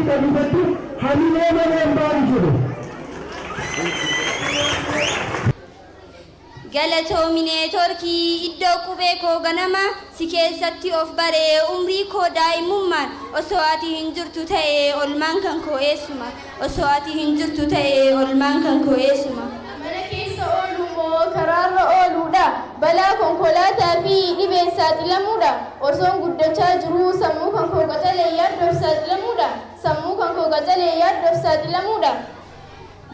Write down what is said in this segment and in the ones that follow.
kan ifatti hamilee malee hin baanu jedhu. Galatoomi neetworkii, iddoo qubee koo ganama si keessatti of baree umrii koo daa'imummaan. Osoo ati hin jirtu ta'e olmaan kan koo eessuma? Osoo ati hin jirtu ta'e olmaan kan koo eessuma? Mana keessa ooluu moo karaarra ooluudha? Balaa konkolaataa fi dhibeen saaxilamuudha. Osoon guddachaa jiruu sammuu kan koo qacalee yaaddoof saaxilamuudha. Sammuu kan koo qacalee yaaddoof saaxilamuudha.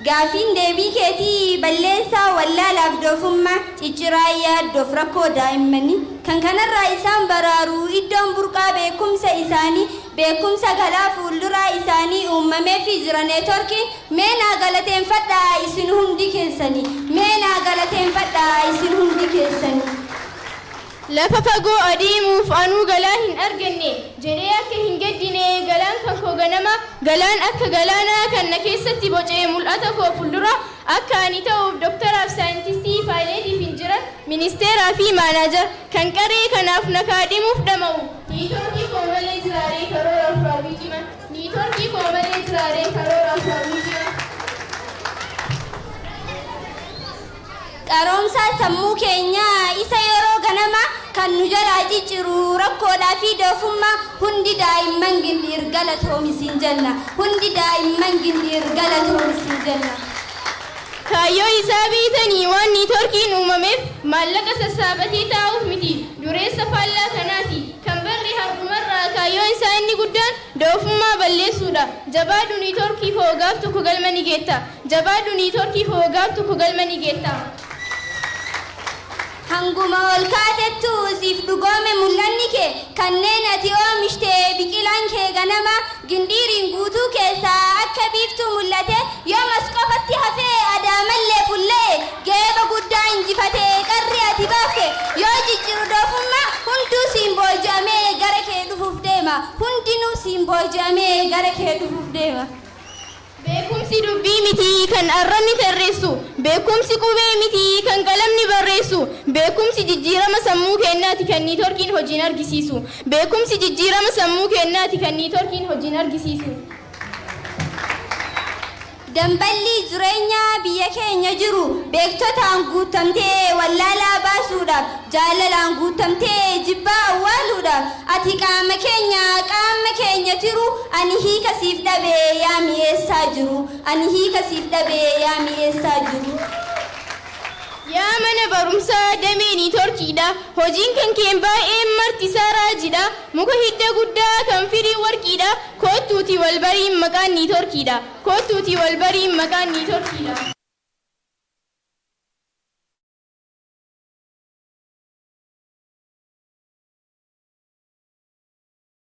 Gaafiin deebii keetii balleessaa wallaalaaf doofummaa, cicciraa yaaddoof rakkoo daa'immanii kan kanarraa isaan baraaru iddoon burqaa beekumsa isaanii, beekumsa galaa fuulduraa isaanii uumameefii jira neetworkiin. Mee naa galateeffadhaa isin hundi keessanii. Mee naa galateeffadhaa isin hundi keessanii. Lafa fagoo adeemuuf anuu galaa hin arganne jedhee akka hin gaddine, galaan kan koo ganama, galaan akka galaanaa kan na keessatti bocee mul'ata koo fuuldura akka ani ta'uuf doktaraaf, saayintistii, paayileetiif hin jiran, ministeeraa fi manager kan qaree kanaaf na kaadhimuuf dhama'u. Niitoorkii koo malee jiraaree karooraaf raawwii ciman? Niitoorkii koo malee jiraaree karooraaf raawwii ciman? Qaroomsaa sammuu keenyaa isa yeroo ganama kan nu jalaa cicciru rakkoodhaa fi doofummaa, hundi daa'imman Gindhiir galatoomisiin jenna. Hundi daa'imman Gindhiir galatoomisiin jenna. Kaayyoo isaa beeytanii? Waan niitoorkiin uumameef maallaqa sassaabatee taa'uuf miti. Dureessa faallaa kanaati. Kan barri har'umarraa kaayyoon isaa inni guddaan doofummaa balleessuudha. Jabaadhu niitoorkii koo, gaaf tokko galma ni geetta. Jabaadhu niitoorkii koo, gaaf tokko galma ni geetta. Hanguma ol kaatettu siif dhugoome mul'anni kee, kanneen ati oomishte biqilaan kee ganama Gindhiiriin guutuu keessaa akka biiftuu mul'ate, yoomas qofatti hafee Adaamallee fulla'e, geeba guddaa injifatee qarri ati baafte yoo cicciru doofummaa, hunduu siin booji'amee gara kee dhufuuf deema. Hundinuu siin booji'amee gara kee dhufuuf deema. Beekumsi dubbii miti kan arrabni tarreessu. Beekumsi qubee miti kan qalamni barreessu. Beekumsi jijjiirama sammuu kennaati kan niitoorkiin hojiin argisiisu. Beekumsi jijjiirama sammuu kennaati kan niitoorkiin hojiin argisiisu. Damballi jireenyaa biyya keenya jiru beektotaan guutamtee wallaalaa baasuudhaaf, jaalalaan guutamtee jibbaa awwaaluudhaaf, ati qaama keenya, qaama keenya tiru. Ani hiika siif dhabee yaa mi'eessaa jiru. Ani hiika siif dhabee yaa mi'eessaa jiru. Yaa mana barumsaa damee niitoorkiidha. Hojiin kan keen baay'een marti isaa raajiidha. Muka hidda guddaa kan firii warqiidha. Koottuutii wal bariin maqaan niitoorkiidha. Koottuutii wal bariin maqaan niitoorkiidha.